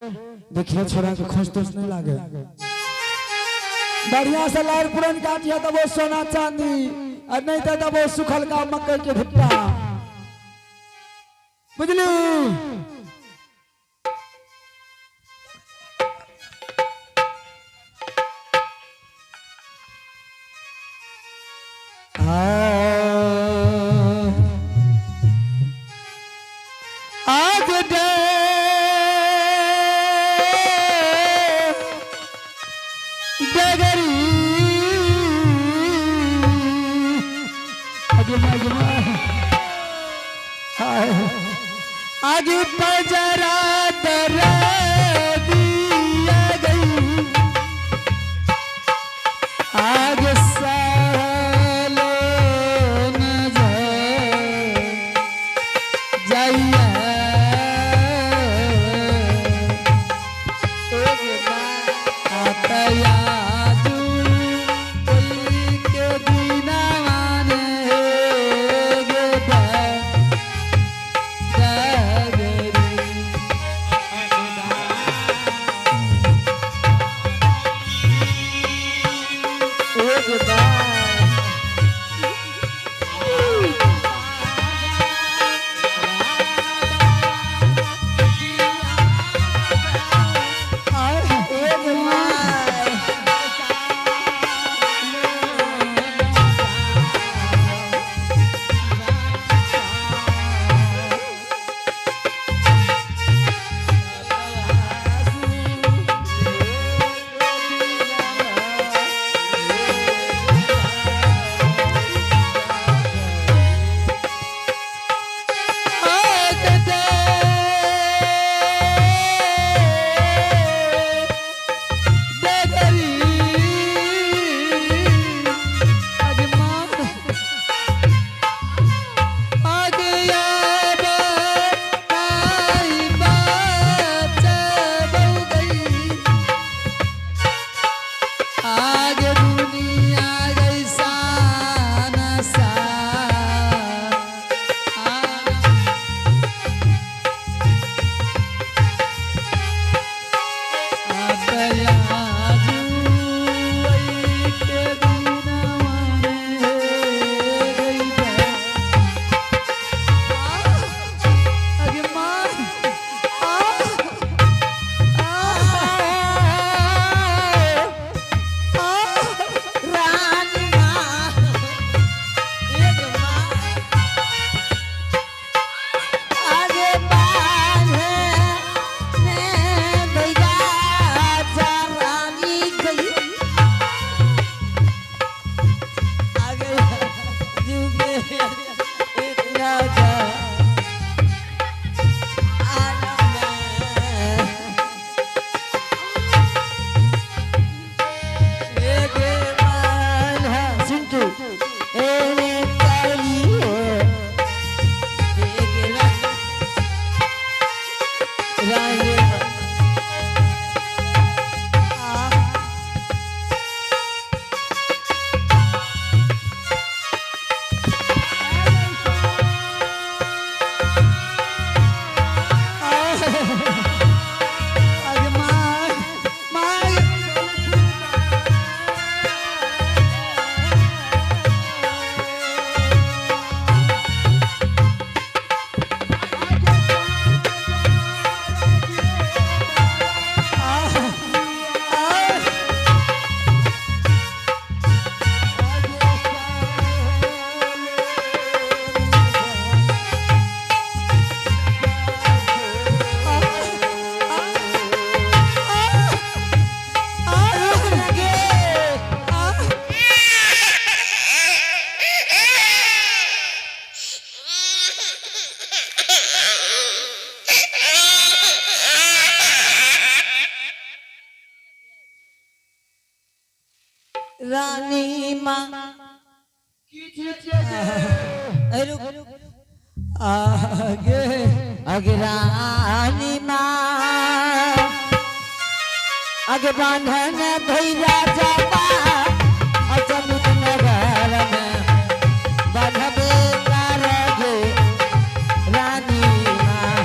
देखिए छोरा के खोज तोज नहीं लागे। बढ़िया से लार पुरन काटिया तब वो सोना चांदी और नहीं तो तब वो सुखल का मकई के भुट्टा, बुझली? आज डगरी आगे पजरा दर दिया गई, आग सालो नजर जाइए। आगे दुनिया जैसा नशा रानी माँ, एक माँ, आगे बांधे ने भैया जा रानी गई। आगे जुगे इतना जा आना सिंटू आगे माँ माँ रानी माँ, रुक आगे अगे रानी माँ, अगे बांधन भैया जाबा अचमित नगर में बांधबे करगे रानी माँ,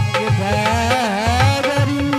अगे भगरी।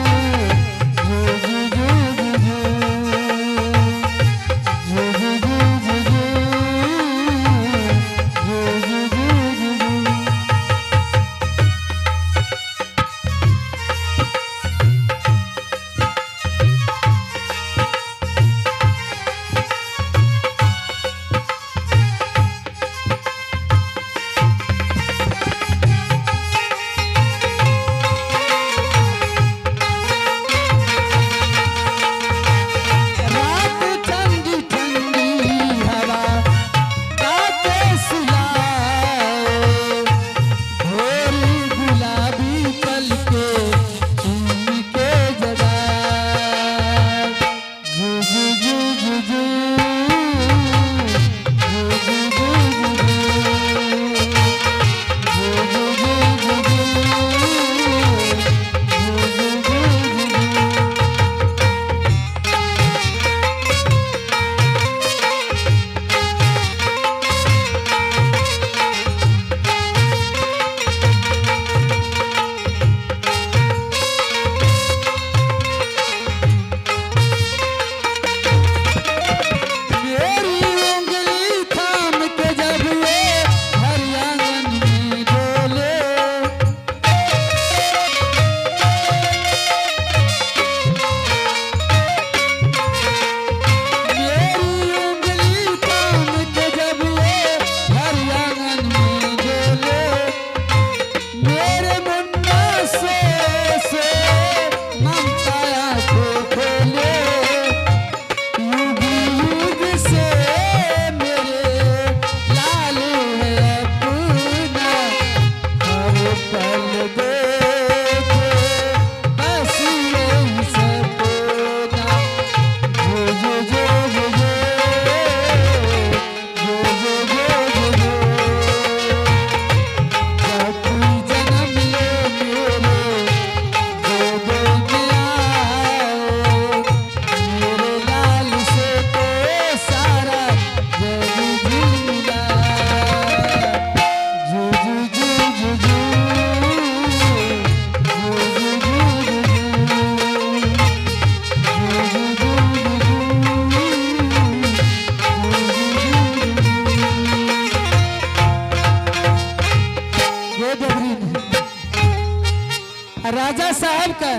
राजा साहब का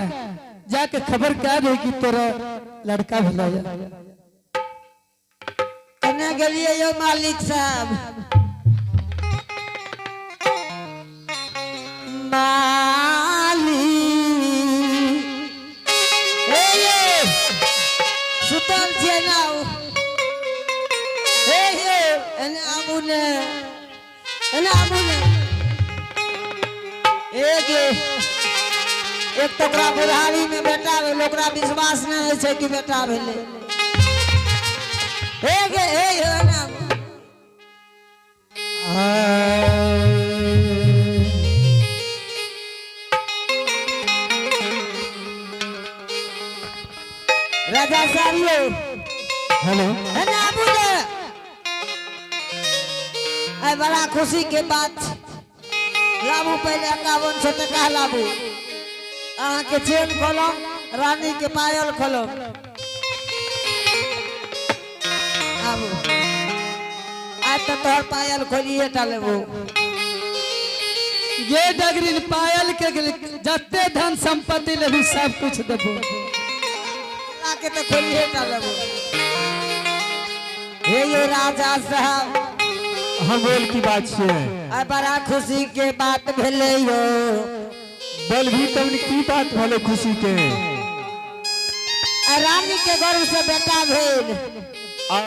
जाके खबर क्या दे कि तोरा लड़का भेला या। कने गेलियै यौ मालिक साहब? मालिक, हे यौ, सुतल छियै ना? हे यौ, एने आबू ने, एने आबू ने। हे गे, एक तऽ ओकरा बुढ़ारी में बेटा भेल, ओकरा विश्वास नहि होइ छै कि बेटा भेलै। हे गे, हे यौ, एने आबू। राजा साहब यौ। हेलो। एने आबू ने। आइ बड़ा खुशी के बात छै। लाबू, पहिले 5100 टका लाबू। अहाँके चेन खोलब, रानी के पायल खोलब। आबू, आइ तऽ तोहर पायल खोलिए टा लेबू। ये डगरिन, पायल के जते धन संपत्ति लेबी, सब कुछ देबो। के तऽ खोलिए टा लेबू। हे यौ राजा साहब। हाँ, बोल, की बात छियै? आइ बड़ा खुशी के बात भेलै यौ। बोल भी तब, की बात भेलै खुशी के? आइ रानी के गर्भ से बेटा भेल।